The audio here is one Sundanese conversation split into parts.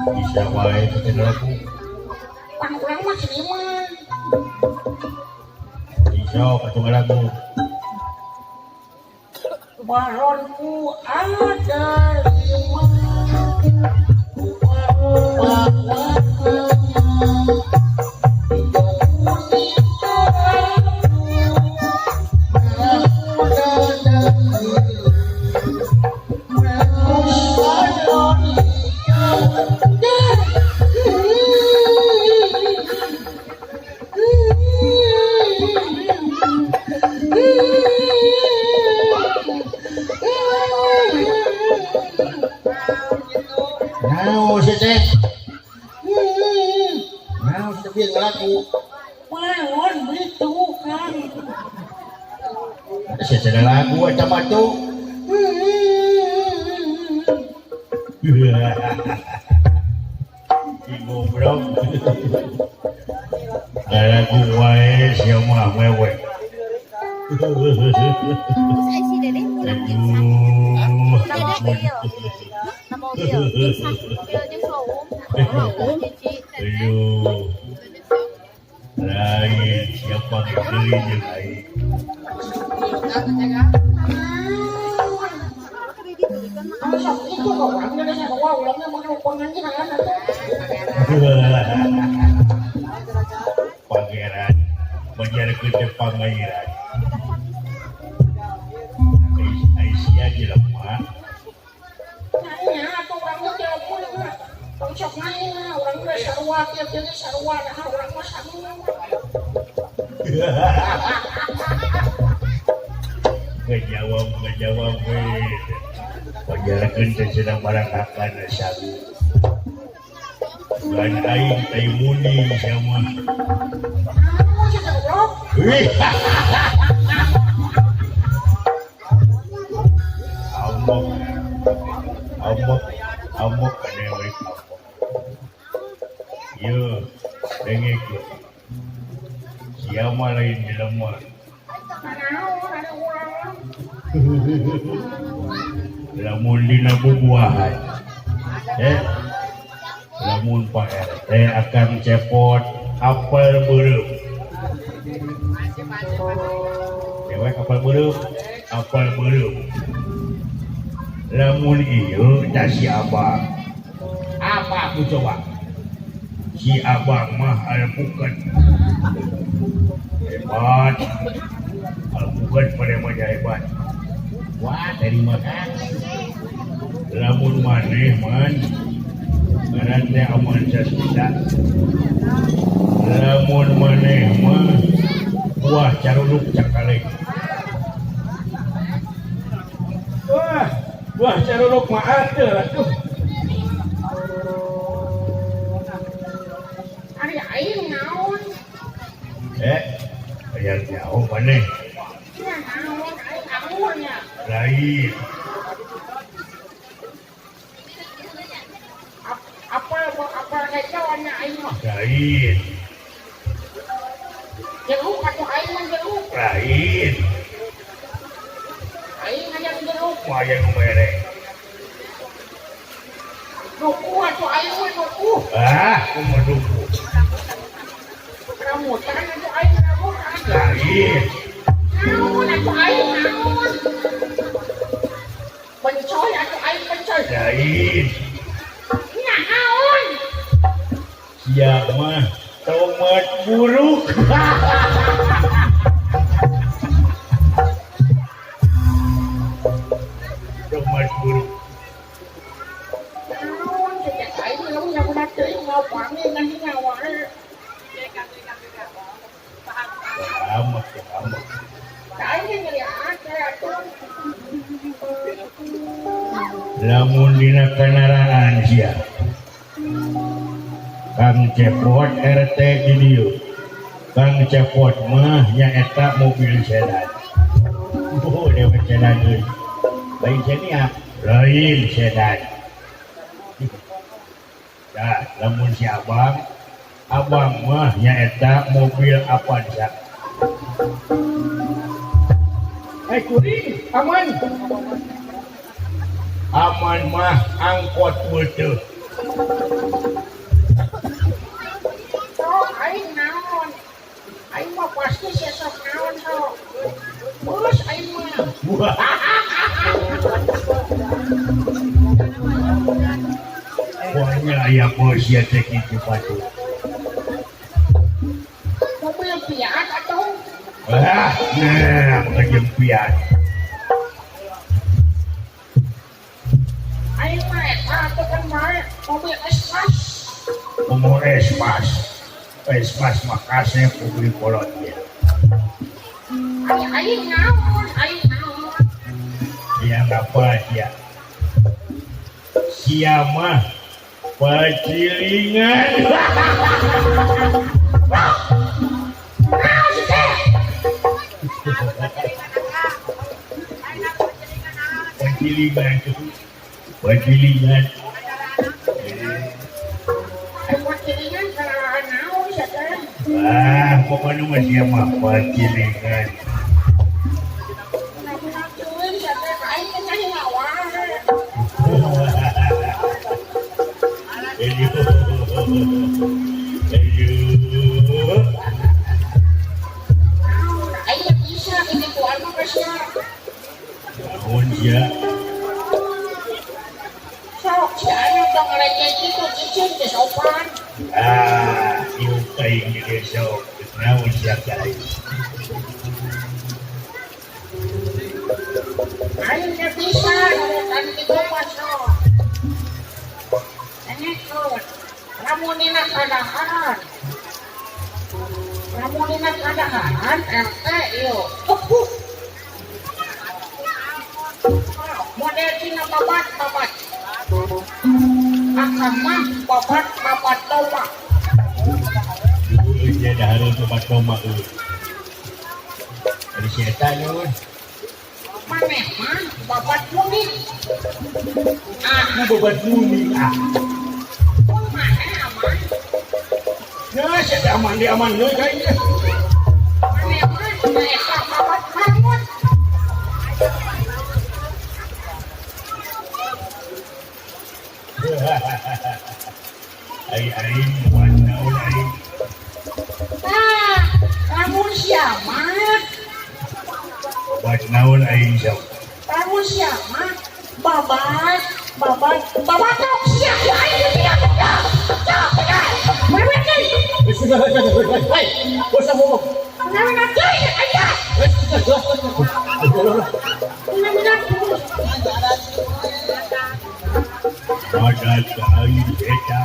Bisa wae teh lagu. Pan urang mah seniman. Bisa atuh lagu. Balonku ada lima. Rupa-rupa warnanya. Hijau, kuning, abu, merah muda dan biru. Terus balon hijau dan. Naon sih teh? Naon sih bieu lagu? Balon itu kan. Ada sih lagu eta mah tuh. Si goblok. Lagu wae sia mah wewe. Terus ai si Dede pulang jeung saha? Aduh. Dede na mobil jeung saha? Mobil jeung saum. Oh, Cici. Aduh. Lain siapa deui jeung aing. Sok itu kok urang geus sarua ulangnya mah pengajian atuh. Pangeran majarkeun teh pangeran. Ai sia jelema. Nya atuh urang mah telepon mah. Tong sok nanya urang geus sarua kieu kieu ge sarua nah urang mah sangu. Ngajawab ngajawab we. Majarkeun teh cenah barakakan sagu. Bukan aing tai muni sia mah. Naon sih teh goblok? Wih. Amok. Amok. Amok ka dewek amok. Yeuh, dengekeun. Sia mah lain jelema. Naon ada urang. Lamun dina bubuahan. Eh, lamun Pak RT akan cepot apel beureum. Dewek apel beureum, apel beureum. Lamun ieu tah si Abang. Apa aku coba? Si Abang mah alpukat. Hebat. Alpukat pada mah hebat. Wah, terima kasih. Lamun maneh man ngaran teh Aman Sasmita. Lamun maneh mah buah caruluk cakaleng. Wah, buah caruluk mah atuh atuh. Ari aing naon? Eh, aya jauh maneh. Nya naon aing anggur nya. Lain. Apel apel hijauan nya aing mah. Lain. Jeruk atuh aing mah jeruk. Lain. Aing hayang jeruk. Wah, nu mere. Duku atuh aing mah duku. Ah, kumaha duku. Rambutan atuh aing rambutan. Lain. Naon atuh aing naon? Bencoy atuh aing bencoy. Lain. Nya naon? Sia mah tomat buruk. Tomat buruk. Naon cek aing lamun budak teuing mau panggil ngan nyawa. Amat amat. Aing ge ngeliat atuh. Lamun dina kendaraan sia. Kang Cepot RT di dieu. Kang Cepot mah nyaeta mobil sedan. Oh, dewek sedan euy. Lain Xenia, lain sedan. Dah, lamun si Abang, Abang mah nyaeta mobil Avanza. Eh, kuring, aman. Aman mah angkot beuteung. Sok aing naon? Aing mah pasti sia sok naon sok. Terus aing mah. Pokoknya aya bos ya teh kitu patuh. Mobil Fiat atau Ah, nah, bukan Fiat. Aing mah eta atuh kan bae mobil S-Class. Umur S-Mas. S-Mas mah kasep mobil kolot ya. Aing aing naon? Aing naon? Ya apa ya? Sia mah pacilingan. Naon sih teh? Pacilingan. Pacilingan. Aing pacilingan kalahan naon sia teh? Ah, pokoknya mah sia mah pacilingan. Benar-benar teuing sia teh ka aing teh nyanyi wae. Aduh. Aduh. Naon? Aing teh bisa kegituan mah ka sia. Naon sia? Sok si anu tong ngeleceh kitu cicing teh sopan. Ah, ieu aing di desa. Naon sia ka aing? Aing teh bisa kan kitu mah sok. Dengekeun. Lamun dina kadaharan. Lamun dina kadaharan RT ieu. Tepuk. Model Cina babat babat. Akang mah babat babat tomak. Dulu dia dahareun tomat tomak euy. Ari si eta naon? Maneh mah babat mudik. Ah, Aku babat mudik ah. Mun maneh aman. Ya, saya aman di aman deui ka ieu. Maneh mah eta babat mangut. Ai aing buat naon aing? Tah, lamun sia mah, Buat naon aing sok? Lamun sia mah babat babat babatok sia ku aing teh sia. Ya, ya, mana teh? Hei, bos ngomong. Mana teh? Aya. Mana Badat ka aing eta.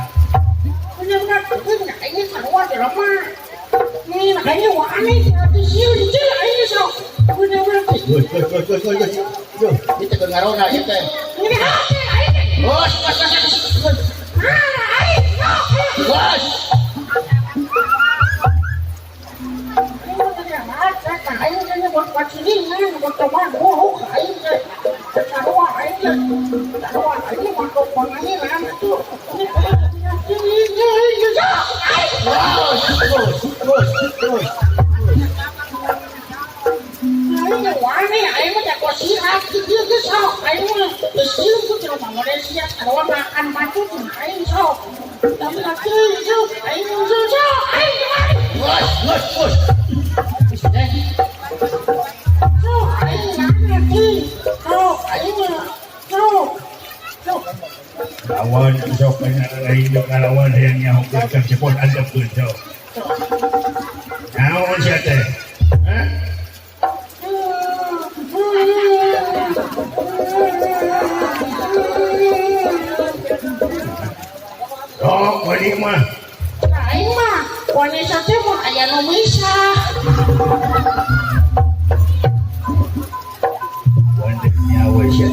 Bener-bener teuing aing sarua jelema. Nih, aing wani atuh sieun jeung aing sok. Bener-bener teh. Yo, yo, yo, yo, yo, yo. Yo, ieu teh keur ngarona ieu teh. Ini hate aing teh. Bos, bos, bos, bos. Ah, aing sok. Bos. Aing teh buat pacilingan, buat coba bohong aing teh. Sarua aing teh. Sarua aing mah pangainan atuh. Bos, bos, bos, bos. Aing teh wani, aing mah jago silat kieu ge sok. Aing mah teu sieun ku jelema model sia sarua makan batu jeung aing sok. Tapi atuh aing sok aing wani. Bos, bos, bos. Sok aing mana teh? Sok aing mah. Sok. Sok. Lawan sok kana aing jeung ngalawan hayang nyaho Kang Cepot antepkeun sok. Naon sia teh? Hah? Sok balik mah. Aing mah wanita teh mah aya nu misah. Wandek nyawa sia.